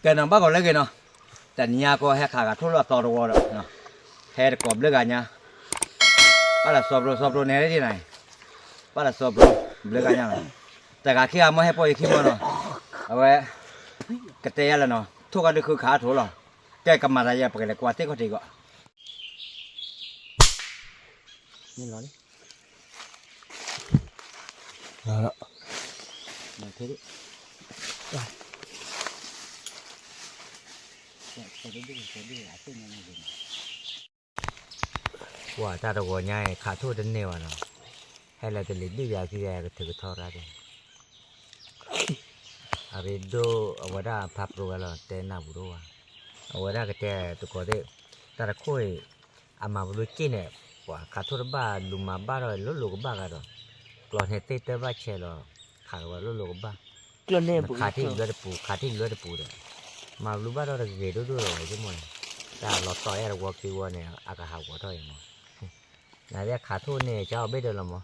ကဲနီၤ ဘၣ်ကီးလၢဂ့ၤနီၤ, တနံၤညါကီးဟဲခးဂၤထိၣ်လၢအသီတဝီဒီး, ဟဲတကိးဘျုးဂၤညါ, ပၢ်လၢစီပျိ စီပျိန့ၣ်ဒ်နၤ, ပၢ်လၢစီပျိ ဘျုးဂၤညါနီၤ, တဂၤခံဂၤမ့ၢ်ဟဲပိာ်ယခံမ့ၢ်နီၤ, အဝဲ ကတဲယၤလၢနီၤ ထိၣ်ကီၢ်ဒုးဃုခးထိၣ်လီၤ, ကဲကမၤသးယဲ ပကလဲၤကွၢ်သ့ၣ်ခီၣ်ထံးကီး ပှၤတၢ်တဂီၤညါအံၤ ခးထိၣ်တန့ၢ်ဘၣ်နီၤ, ဟဲလၢတလံၤဘံၣ်ယၤခံဂၤကထုးကထီရၣ်က့ၤ, အရ့ဒိၣ်အဝဲဒၣ်ဖးပြိဝဲလီၤ တဲနၢ်ပူၤဒိၣ်ဘၣ်, အဝဲဒၣ်ကတဲတကိးသ့ၣ်, တၢ်တခိၣ်အံၤ အမၤပဒိၣ်က့ၣ်န့ၣ်, ပှၤခးထိၣ်တဘၣ်လူၤမၤဘၣ်ထီၣ်လိၤလိၤကဘၣ်ဂၤဒီး, ကျီၢ်န့ၣ်သ့ၣ်တၢ်ဘၣ်ဆဲးလီၤ, ခးကဝဲလိၤလိၤကဘၣ်, ခးထံၣ်လွဲတပူၤ ခးထံၣ်လွဲတပူၤဒီး, မၤဘျုးဘၣ်ထီၣ်တဂ့ၤဒိၣ်ဒိၣ်လီၤဝဲမ့ၢ်, တၢ်လီၤတီၢ်အဲၣ်တဝီခံဝီန့ၣ် အကဟးဂီၤထီၣ်အံၤမ့ၢ်, နသ့ၣ်ခးထိၣ်န့ၣ် ကၢ်အီၤဘ့ၣ်ဒၢလီၤမ့ၢ်,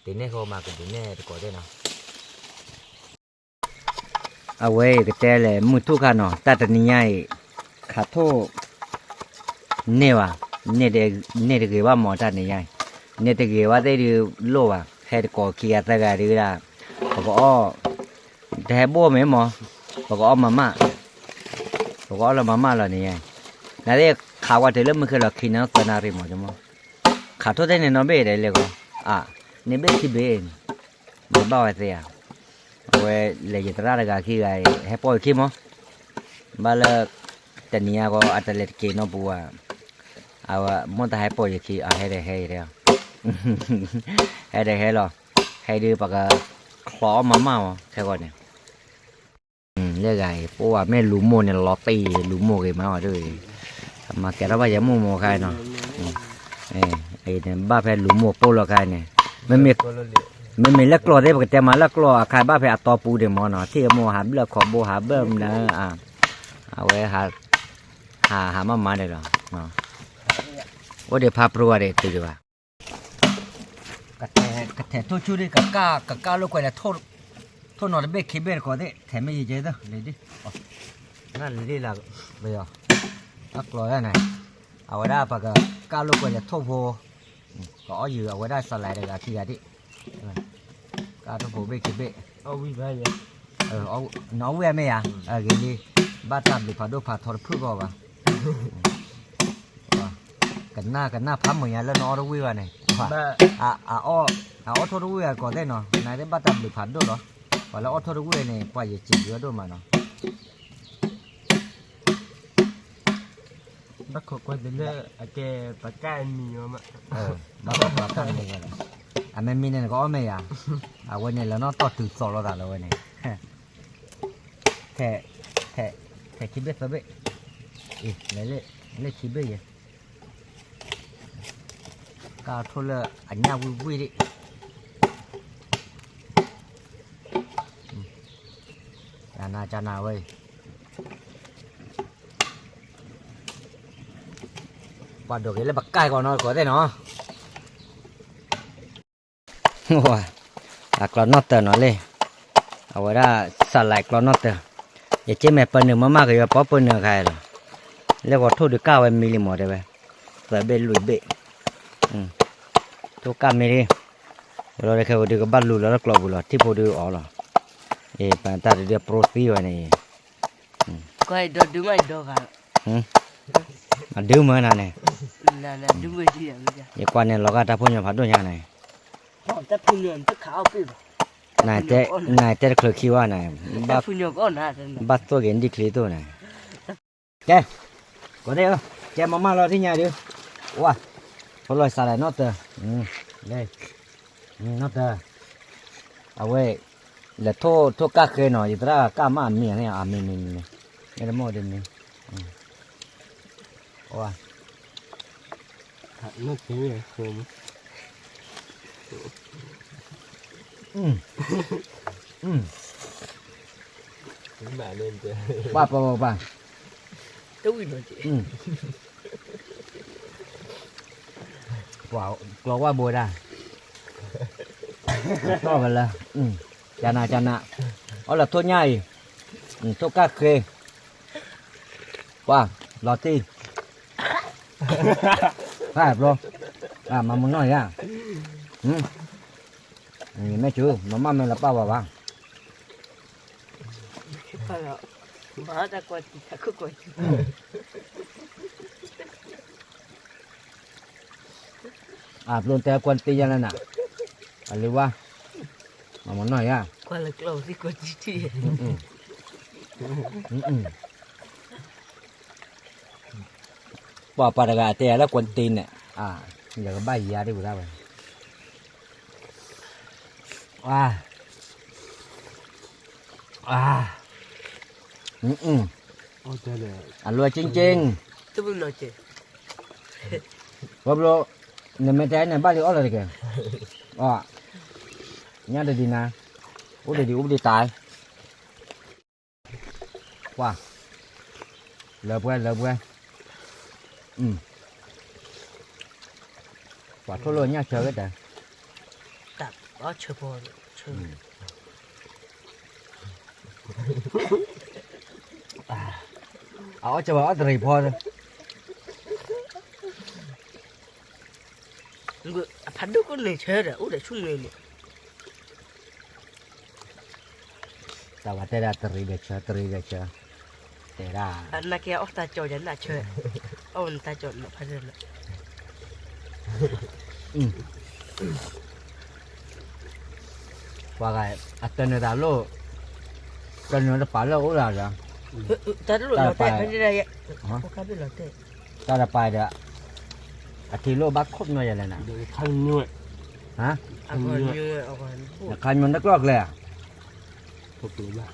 တန့ၢ်ဃီမၤကဒုးနဲၣ်တကိးသ့ၣ်နီၤ အဝဲအံၤကတဲလဲၣ် မုၢ်ထူၣ်ခါနီၤ တၢ်တနံၤညါအံၤ ခးထိၣ် န့ၢ်ဘၣ်, န့ၢ်တဂ့ၤဘၣ်မ့ၢ် တၢ်နံၤညါအံၤ, န့ၢ်တဂ့ၤဘၣ်သ့ၣ်ဒုးလိၣ်ဘၣ်, ဟဲတကိးခံဂၤသၢဂၤဒုးဒၣ်, ပကအီၣ်, တဟဲဘိၣ်မ့ၢ်မ့ၢ်, ပကအီၣ်မၤမၣ်, ပကအီၣ်လၢမၤမၣ်လီၤနံၤညါအံၤ, နသ့ၣ်ခးဝဲတုၤလၢမုၢ်ဃ့လီၤခံန့ၣ်သၢနၣ်ရံၣ်မ့ၢ်မ့ၢ်, ခးထိၣ်သ့ၣ်န့ၣ်နီၢ်ဘ့ၣ်ဒဲးလဲၤဂီၤ, အ, န့ၢ်ဘ့ၣ်ခံဘ့ၣ် မ့ၢ်ဘၣ်ဝဲသ့ဧါ, အဝဲလဲၤယသရၣ်တဂၤခံဂၤအံၤ ဟဲပိာ်ယခံမး, ဘၣ်လၢ တနံၤအံၤကီး အတလဲၤတက့ၤနီတပူၤဘၣ်, အဝဲမိၢ်တၢ်ဟဲပိာ်ယခံ အဟဲဒီးဟဲအံၤ, ဟဲဒီးဟဲလီၤ, ဟဲဒုးပကချီအီၣ်မၤမၣ်မး ခဲဂီၤန့ၣ် လၢဂၤအံၤ ပအိၣ်ဝဲမ့ၢ်လူၤမိၢ်န့ၣ် လီၤတံၢ်လူၤမိၢ်ဂ့ၤမးဝဲဒၣ်, မၤကဲထီၣ်ဘၣ်ယဲမိၢ်မိၢ်ခါအံၤနီၤ, အံၤန့ၣ် ဘၣ်ဖဲလူၤမိၢ်ပိၢ်လီၤခါအံၤန့ၣ်, မ့မ့ၢ်လၢကျီၢ်သ့ၣ် ပကတဲမးလၢကျီၢ်အခါ ဘၣ်ဖဲအတီပူၤဒံးမးနီၤ, ထံၣ်မိၢ်ဟးဘျၢၣ်ခီဘိဟးဘျၢၣ်မနုၤ, အဝဲ ဟးမၤမၤန့ၣ်လီၤ, အိၣ်ဒံးဖးပြိဂၤဒံးတုၤဒံးဘၣ် ကထဲးထိၣ်ဆူၣ်ဒံး ကကၢ်လိာ်ကွဲလဲၤ, ထိၣ်နီတဘ့ၣ်ခံဘ့ၣ်တကိးသ့ၣ် ထဲးမ့ၢ်ယကဲသၢ လံဒံး, နလံဒံးလၢ, တၢ်ကျီၢ်ဒၣ်န့ၣ်, အဝဲဒၣ်ပကကၢ်လိာ်ကွဲလဲၤထိၣ်ဖိ, ကအီၣ်ယုာ်အဝဲဒၣ်စးလဲတဂၤခံဂၤဒံး, ကၢ်ထိၣ်ဖိဘ့ၣ်ခံဘ့ၣ်, နအီၣ်ဝံၣ်အမ့ၢ်ယၤ, ဂ့ၤလံ, ဘၣ်တၢ်ဘျုးဖးဒိၣ်ဖးထီတဖုၣ်ကီးဘၣ် ကနၣ်ကနၣ်ဖးမုာ်ညါလၢနအီၣ်တဝံၣ်ဘၣ်န့ၣ်, အအီၣ်ထိၣ်တဝံၣ်အကိးသ့ၣ်နီၤ နသ့ၣ်ဘၣ်တၢ်ဘျုးဖးဒိၣ်လီၤ, ပှၤလၢအီၣ်ထိၣ်တဝံၣ်န့ၣ် ပှၤယစံးဘျုးအဒိၣ်မးနီၤ, ဘၣ်ခိးကွၢ်တလၢအကဲပကၢ်မံၤဝဲမး, ဘၣ်ခိးပကၢ်မံၤဝဲ, အမ့ၢ်မံၤန့ၣ်နကအီၣ်မ့ၢ်ယၤ, အဝဲန့ၣ်လၢနီၢ်တီၢ်တုၤသီလိာ်သးလၢဝဲန့ၣ် ထဲး, ထဲး, ထဲးခံဘ့ၣ်သၢဘ့ၣ်, အံၤ, လၢခံဘ့ၣ်ယဲ, ကၢ်ထိၣ်လၢအညၣ်ဝံၣ်ဝံၣ်ဒံး, ကနၣ်ကနၣ်ဝဲအံၤ, ပှၤဒိးက့ၤလၢပကၢ်ကီးနီၢ်ကီးသ့ၣ်နီၤ အကျီနီၣ်တၢၤနီၤလံ, အဝဲဒၣ်စးလဲကျီနီၣ်တၢၤ, ယက့မဲာ်ပၢနုာ်မးမးကယီၤပီပၢနုာ်အခါလီၤ, လၢဂီၤထိၣ်ဒုးကၢ်ဝဲမံလံမးတဲဝဲ, သၢဘ့ၣ်လွံၢ်ဘ့ၣ်, ထိၣ်ကၢ်မံလံ, လီၤခဲပဒုးကဘၣ်လူၤလီၤလၢကျီပူၤလီၤ ထံၣ်ဖိဒုးအီၤလီၤ, အံၤပတၢ်တဒုးပရိသံဝဲန့ၣ်အံၤ အဒုမၢနၤန့ၣ်, ယကွၢ်န့ၣ်လီၤဂာ်တၢ်ဖိညီဖးဒိၣ်ညါန့ၣ်, နတဲတချုးခံဝဲန့ၣ်, ဘၣ်သိၣ်က့ၤဒံၣ်ချံသိၣ်န့ၣ်, ကဲ, ကဲမၤမၢလီၤထံၣ်ညါဒုး, ဝါ, ဖိလီၤစးလဲနီၣ်တၢၤ, လၢ နီၣ်တၢၤ, အဝဲ, လဲၤထိၣ်ထိၣ်ကၢ်ဃဲနီၤ ယသရၣ်ကၢ်မးအမံၤန့ၣ် အမံၤမံၤမံၤန့ၣ်, မ့ၢ်တမ့ၢ်ဒ်န့ၣ်, ဝါ, ပှၤပှၤပှၤပှၤ, ပှၤကျီဝါဘိဒၣ်, ကၢ်ဝဲလၢ, ကနၣ်ကနၣ်, အီၣ်လၢထိၣ်ညၣ်အံၤ, ထိၣ်ကၢ်ဃဲ, ပှၤ, လီၤတံၢ်, ဖးဘျီ, မၤမနီၢ်ယါ, မ့ၢ်ဆူ, မမၢ်မ့ၢ်လၢပၢ်ဝဲဘၣ် အပျိတဲကွၢ်တ့ၢ်ယါလၢနၤ, အလံဝါ, မမနီၢ်ယါ, ပှၤပှၤတဂၤတဲယၤလၢကွၢ်တ့ၢ်န့ၣ်, ယကဘၣ်ယၤဒ်ဝဲဒၣ်ဝဲ, အလွယ်ကျင်းကျင်း, ဘဘျိ, နမ့ၢ်တဲန့ၣ်ဘၣ်လံအီၣ်လီၤတက့ၢ်, အ, ညါတဒံးနၤ, အိၣ်တဒံးအိၣ်တဒံးတၢ်, ပှၤ, လၢပှဲၤလၢပှဲၤ, ပှၤထိၣ်လိာ်ညၣ်ဆၢဝဲတၢ်, တၢ်အီၣ်ဆၢဖိ, အအီၣ်ဆၢဖိအီၣ်တရံးဖီ, အဖးဒိၣ်ကန့ၢ်ဆၢဒီး အိၣ်ဒီးဆူၣ်န့ၣ်န့ၣ်, တၢ်ဝဲတဲဒၣ်တရံးဒီးဆၢ တရံးဒီးဆၢ, တဲဒၣ်, နာ်က့အီၣ်တၢ်ကၠီယၤနၢ်ဆၢ, အီၣ်နတၢ်ကၠီနဖးဒိၣ်လီၤ, ပှၤဂၤ, အတၢ်နုာ်တၢ်လိၣ်, တၢ်နုာ်တပာ်လၢအအိၣ်လီၤဒီး, တၢ်တပာ်, တၢ်တပာ်ဒီး, အထံၣ်လိၣ်ဘၣ်ခိၣ်ညီယၤလဲၣ်နၤ, နခါညိတကျီၢ်ကျဲဧါ,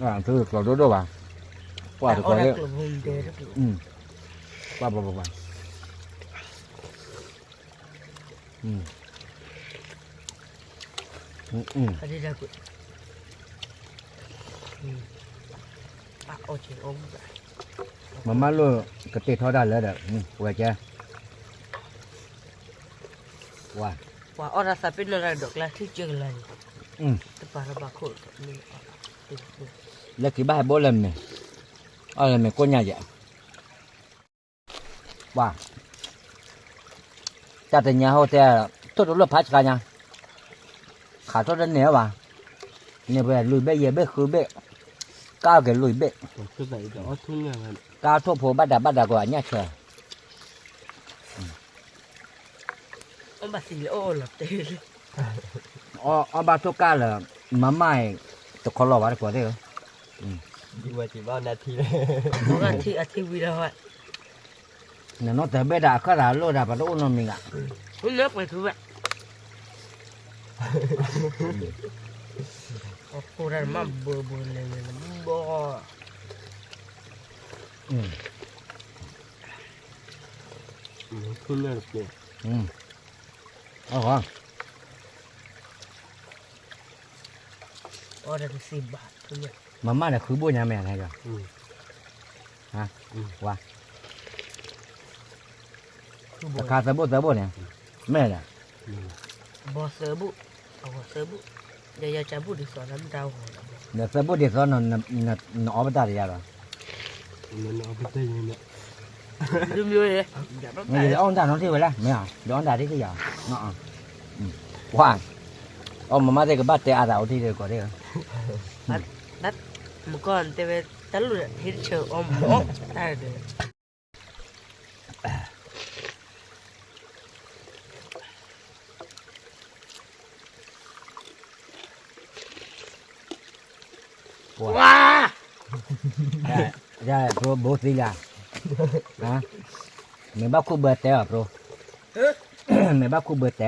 ကျီၢ်ဒိၣ်ဒိၣ်ဘၣ်, ပှၤတကျီၢ်, ပှၤပှၤပှၤ, မမၢ်လိၣ်ကတ့ထီတၢ်လၢဒီး, ပဝဲကဲ, ပှၤအီၣ်တၢ်သးပ့ၤနီၣ်တၢ်ဒီးကျါထံၣ်ကၢကလါန့ၣ်, တပာ်လၢဘၣ်ခိၣ်, လၢခံဘၣ်ဟဲဘိလၢမ့ၢ်, အီၣ်လၢမ့ၢ်ကိၣ်ညါယဲၢ် ပှၤ, တၢ်တညါဟိတဲ, ထိၣ်တလိၣ်ဖးဆှါညါ, ခးထိၣ်တန့ၢ်ဘၣ်, န့ၢ်ပှဲၤလွံၢ်ဘ့ၣ်ယဲၢ်ဘ့ၣ်ဃုဘ့ၣ်, ကါက့ၤလွံၢ်ဘ့ၣ်, ကါထိၣ်ဖိဘၣ်ဒၣ်ဘၣ်ဒၣ်ကီးအညၣ်ဆၢ, အီၣ်ဘၣ်ထိၣ်ကါလၢ, မၤမၢ်အံၤ, တခီလီၤဘၣ်တကိးသ့ၣ်ဧၢ, အထံဝံၤလီၤ, နနီၢ်တဘ့ၣ်ဒၣ်အခၢၣ်သးလိၣ်ဒၣ်ပှၤတအိၣ်နီတမံၤဂၤ, လၢပှဲၤထူဝဲ, အဖိတၢ်မၤဘၢဘၢလဲၤလဲၤဘီ, အီၣ် အီၣ်တသ့ဘၣ်, မၤမၢ်န့ၣ်ဃုဘိၣ်ညါမ့ၢ်, ဝါ, တခါသၢဘိၣ်သၢဘိၣ်န့ၣ်, မ့ၢ်ဒီး, ဘီသၢဘိၣ်, အဂီၤသၢဘိၣ်, ယယကၢဘိၣ်ဒ်သိးနမ့ၢ်တၢ်ဂီၤ, နသၢဘိၣ်ဒ်သိး, နအီၣ်ပတၢ်တယါလီၤ, မ့ၢ်ယအီၣ်တၢ်နီတထံၣ်ဝဲလဲၣ်, မ့ၢ်အီၤ ယအီၣ်တၢ်ထံၣ်ထံၣ်ယၤ, ဝါ, အီၣ်မၤမၢ်သ့ၣ်ကဘၣ်တဲအါသးအိၣ်ထံၣ်ဒီးကီးသ့ၣ်, မုၢ်ကီၢ်တဲဝဲ, တၢ်လိၣ်ဟ့ၣ်တဆၢအီၣ်မ့ၢ်, တၢ်ဒီး ဝါ, ယဘိသံလၢ်, မ့ၢ်ဘၣ်ခိၣ်ဘၢတဲအီၤပျိ, မ့ၢ်ဘၣ်ခိၣ်ဘၢတဲအီၤ,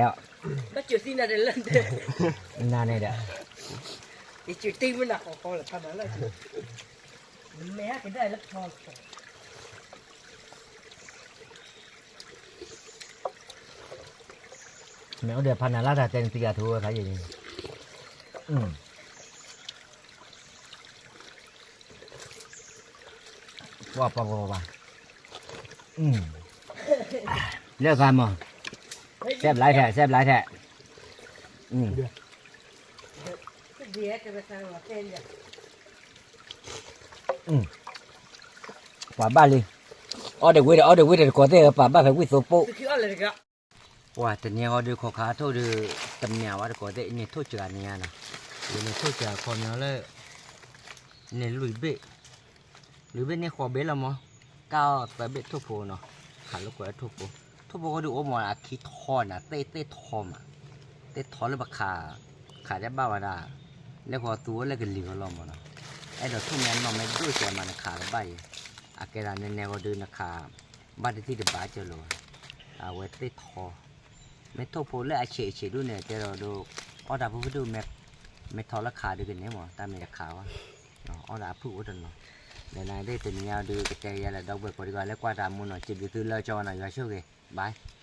နၤန့ၣ်ဒီး, ယစုတ့မနၤဃီဃီလၢဖးမၤလၢ်, မ့ၢ်ဟဲကဒါလၢဖီ မ့ၢ်အိၣ်ဒီးဖးနၤလၢ်တၢ်တဲနသံယၤထူဝဲဖးယံာ်န့ၣ်, ပှၤပှၤပှၤပှၤ, လၢဂၤမး, စဲဘျါထဲ စဲဘျါထဲ, အ ဒီး တဲဝဲသးလီၤတဲလၢ ပှၤဘၣ်လံ, အီၣ်ဒၣ်ဝံၤဒီး အီၣ်ဒၣ်ဝံၤဒီး တကိးသ့ၣ်ဧၢ ပှၤဘၣ်ဖဲဝံၣ်သိပိၣ်, ပှၤတနံၤဟီဒုး ခိးခါထိၣ်ဒီး တမ့ၢ်ဝဲတကိးသ့ၣ် န့ၣ်ထိၣ်စှၤန့ၣ်ညါနီၤ, ယန့ၣ်ထိၣ်စှၤခီပညီလၢ န့ၣ်လွံၢ်ဘ့ၣ်, လွံၢ်ဘ့ၣ်န့ၣ်ဃိးဘ့ၣ်လီၤမး, ကၢ်အီၣ်သၢဘ့ၣ်ထိၣ်ဖိနီၤ, ခးလိာ်ကွဲထိၣ်ဖိ, ထိၣ်ဖိဃီဒုးအိၣ်မး အခံထီနၤ သ့ၣ်သ့ၣ်ထီမး, သ့ၣ်ထီလၢပခး, ခးဒဲးဘၣ်ဝဲဒၣ်, လၢဃီသူဝဲလၢကလံၤကလီမးနီၤ, အဲၣ်ဒိးထိၣ်မ့ၢ်အနီၢ်မ့ၢ်ဒိၣ်စဲးမး နခးကဘၣ်အံၤ, အကဲဒၣ်နဲနဲဃီဒုးနခး, ဘၣ်တထံၣ်တဘၣ်ကၢၤလီၤ, အဝဲသ့ၣ်ထီ မ့ၢ်ထိၣ်ဖိလၢအဆံးအဆံးဒူၣ်န့ၣ် တဲဒီးဒိး, အီၣ်တၢ်ဖုၣ်ဖုၣ်ဒူၣ်, မ့ၢ်ထီလၢခးဒုးကန့ၣ်မး တၢ်မ့ၢ်တခးဘၣ်, အီၣ်ဒီးအဖုၣ်အိၣ်တနီၤ, ဒီးနသ့ၣ်တနံၤညါဒုး ကတဲယၤလၢဒီပုၢ်ဝဲၢ်ကိးဒံကီး လၢကွၢ်တၢ်မူနီၤ စံးဘျုးသုလၢကၠီနီၤ ယွၤဆိၣ်ဂ့ၤ, bye.